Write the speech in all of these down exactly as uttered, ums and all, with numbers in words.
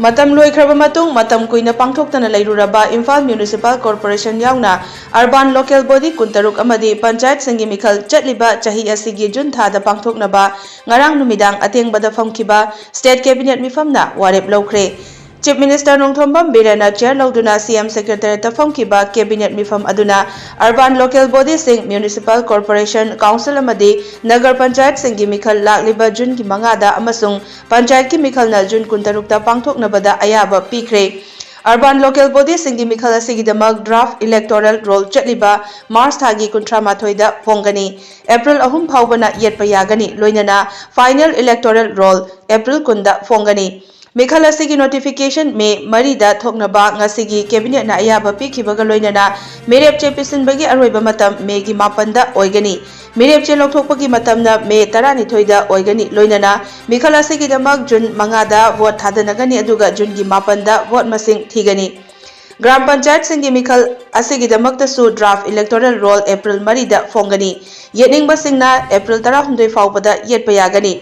ꯃꯇꯝ ꯂꯣꯏꯈ꯭ꯔꯕ ꯃꯇꯨꯡ, ꯃꯇꯝ ꯀꯨꯏꯅ ꯄꯥꯡꯊꯣꯛꯇꯅ ꯂꯩꯔꯨꯔꯕ ꯏꯝꯐꯥꯜ ꯃ꯭ꯌꯨꯅꯤꯁꯤꯄꯥꯜ ꯀꯣꯔꯄꯣꯔꯦꯁꯟ ꯌꯥꯎꯅ ꯑꯔꯕꯥꯟ ꯂꯣꯀꯦꯜ ꯕꯣꯗꯤ ꯀꯨꯟꯇꯔꯨꯛ ꯑꯃꯗꯤ ꯄꯟꯆꯥꯌꯠꯁꯤꯡꯒꯤ ꯃꯤꯈꯜ ꯆꯠꯂꯤꯕ ꯆꯍꯤ ꯑꯁꯤꯒꯤ ꯖꯨꯟ ꯊꯥꯗ ꯄꯥꯡꯊꯣꯛꯅꯕ ꯉꯔꯥꯡ ꯅꯨꯃꯤꯗꯥꯡ ꯑꯊꯦꯡꯕꯗ ꯐꯝꯈꯤꯕ ꯁ꯭ꯇꯦꯠ ꯀꯦꯕꯤꯅꯦꯠ ꯃꯤꯐꯝꯅ ꯋꯥꯔꯦꯞ ꯂꯧꯈ꯭ꯔꯦ꯫ ꯆꯤꯐ ꯃꯤꯅꯤꯁꯇꯔ ꯅꯣꯡꯊꯣꯝꯕꯝ ꯕꯤꯔꯦꯟꯅ ꯆꯤꯌꯔ ꯂꯧꯗꯨꯅ ꯁꯤ ꯑꯦꯝ ꯁꯦꯀ꯭ꯔꯦꯇꯦꯔꯤꯌꯦꯠꯇ ꯐꯝꯈꯤꯕ ꯀꯦꯕꯤꯅꯦꯠ ꯃꯤꯐꯝ ꯑꯗꯨꯅ ꯑꯔꯕꯥꯟ ꯂꯣꯀꯦꯜ ꯕꯣꯗꯤꯁꯤꯡ, ꯃ꯭ꯌꯨꯅꯤꯁꯤꯄꯥꯜ ꯀꯣꯔꯄꯣꯔꯦꯁꯟ, ꯀꯥꯎꯟꯁꯤꯜ ꯑꯃꯗꯤ ꯅꯒꯔ ꯄꯟꯆꯥꯌꯠꯁꯤꯡꯒꯤ ꯃꯤꯈꯜ ꯂꯥꯛꯂꯤꯕ ꯖꯨꯟꯒꯤ ꯃꯉꯥꯗ ꯑꯃꯁꯨꯡ ꯄꯟꯆꯥꯌꯠꯀꯤ ꯃꯤꯈꯜꯅ ꯖꯨꯟ ꯀꯨꯟꯇꯔꯨꯛꯇ ꯄꯥꯡꯊꯣꯛꯅꯕꯗ ꯑꯌꯥꯕ ꯄꯤꯈ꯭ꯔꯦ꯫ ꯑꯔꯕꯥꯟ ꯂꯣꯀꯦꯜ ꯕꯣꯗꯤꯁꯤꯡꯒꯤ ꯃꯤꯈꯜ ꯑꯁꯤꯒꯤꯗꯃꯛ ꯗ꯭ꯔꯥꯐ ꯏꯂꯦꯛꯇꯣꯔꯦꯜ ꯔꯣꯜ ꯆꯠꯂꯤꯕ ꯃꯥꯔꯆ ꯊꯥꯒꯤ ꯀꯨꯟꯊ꯭ꯔꯥ ꯃꯥꯊꯣꯏꯗ ꯐꯣꯡꯒꯅꯤ꯫ ꯑꯦꯄ꯭ꯔꯤꯜ ꯑꯍꯨꯝ ꯐꯥꯎꯕꯅ ꯌꯦꯠꯄ ꯌꯥꯒꯅꯤ, ꯂꯣꯏꯅꯅ ꯐꯥꯏꯅꯦꯜ ꯏꯂꯦꯛꯇꯣꯔꯦꯜ ꯔꯣꯜ ꯑꯦꯄ꯭ꯔꯤꯜ ꯀꯨꯟꯗ ꯐꯣꯡꯒꯅꯤ꯫ ꯃꯤꯈꯜ ꯑꯁꯤꯒꯤ ꯅꯣꯇꯤꯐꯤꯀꯦꯁꯟ ꯃꯦ ꯃꯔꯤꯗ ꯊꯣꯛꯅꯕ ꯉꯁꯤꯒꯤ ꯀꯦꯕꯤꯅꯦꯠꯅ ꯑꯌꯥꯕ ꯄꯤꯈꯤꯕꯒ ꯂꯣꯏꯅꯅ ꯃꯤꯔꯦꯞꯆꯦ ꯄꯤꯁꯤꯟꯕꯒꯤ ꯑꯔꯣꯏꯕ ꯃꯇꯝ ꯃꯦꯒꯤ ꯃꯥꯄꯟꯗ ꯑꯣꯏꯒꯅꯤ꯫ ꯃꯤꯔꯦꯞꯆꯦ ꯂꯧꯊꯣꯛꯄꯒꯤ ꯃꯇꯝꯅ ꯃꯦ ꯇꯔꯥꯅꯤꯊꯣꯏꯗ ꯑꯣꯏꯒꯅꯤ, ꯂꯣꯏꯅꯅ ꯃꯤꯈꯜ ꯑꯁꯤꯒꯤꯗꯃꯛ ꯖꯨꯟ ꯃꯉꯥꯗ ꯚꯣꯠ ꯊꯥꯗꯅꯒꯅꯤ, ꯑꯗꯨꯒ ꯖꯨꯟꯒꯤ ꯃꯥꯄꯟꯗ ꯚꯣꯠ ꯃꯁꯤꯡ ꯊꯤꯒꯅꯤ꯫ ꯒ꯭ꯔꯥꯝ ꯄꯟꯆꯥꯌꯠꯁꯤꯡꯒꯤ ꯃꯤꯈꯜ ꯑꯁꯤꯒꯤꯗꯃꯛꯇꯁꯨ ꯗ꯭ꯔꯥꯐ ꯏꯂꯦꯛꯇꯣꯔꯦꯜ ꯔꯣꯜ ꯑꯦꯄ꯭ꯔꯤꯜ ꯃꯔꯤꯗ ꯐꯣꯡꯒꯅꯤ꯫ ꯌꯦꯠꯅꯤꯡꯕꯁꯤꯡꯅ ꯑꯦꯄ꯭ꯔꯤꯜ ꯇꯔꯥꯍꯨꯝꯗꯣꯏ ꯐꯥꯎꯕꯗ ꯌꯦꯠꯄ ꯌꯥꯒꯅꯤ꯫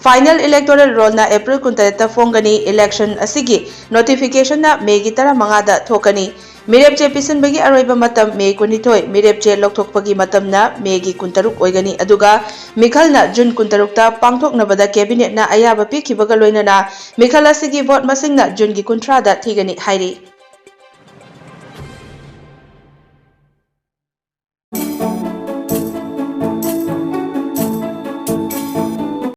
ꯐꯥꯏꯅꯦꯜ ꯏꯂꯦꯛꯇꯣꯔꯦꯜ ꯔꯣꯜꯅ ꯑꯦꯄ꯭ꯔꯤꯜ ꯀꯨꯟꯇꯔꯦꯠꯇ ꯐꯣꯡꯒꯅꯤ꯫ ꯏꯂꯦꯛꯁꯟ ꯑꯁꯤꯒꯤ ꯅꯣꯇꯤꯐꯤꯀꯦꯁꯟꯅ ꯃꯦꯒꯤ ꯇꯔꯥꯃꯉꯥꯗ ꯊꯣꯛꯀꯅꯤ꯫ ꯃꯤꯔꯦꯞꯆꯦ ꯄꯤꯁꯤꯟꯕꯒꯤ ꯑꯔꯣꯏꯕ ꯃꯇꯝ ꯃꯦ ꯀꯨꯟꯅꯤꯊꯣꯏ, ꯃꯤꯔꯦꯞꯆꯦ ꯂꯧꯊꯣꯛꯄꯒꯤ ꯃꯇꯝꯅ ꯃꯦꯒꯤ ꯀꯨꯟꯇꯔꯨꯛ ꯑꯣꯏꯒꯅꯤ, ꯑꯗꯨꯒ ꯃꯤꯈꯜꯅ ꯖꯨꯟ ꯀꯨꯟꯇꯔꯨꯛꯇ ꯄꯥꯡꯊꯣꯛꯅꯕꯗ ꯀꯦꯕꯤꯅꯦꯠꯅ ꯑꯌꯥꯕ ꯄꯤꯈꯤꯕꯒ ꯂꯣꯏꯅꯅ ꯃꯤꯈꯜ ꯑꯁꯤꯒꯤ ꯚꯣꯠ ꯃꯁꯤꯡꯅ ꯖꯨꯟꯒꯤ ꯀꯨꯟꯊ꯭ꯔꯥꯗ ꯊꯤꯒꯅꯤ ꯍꯥꯏꯔꯤ꯫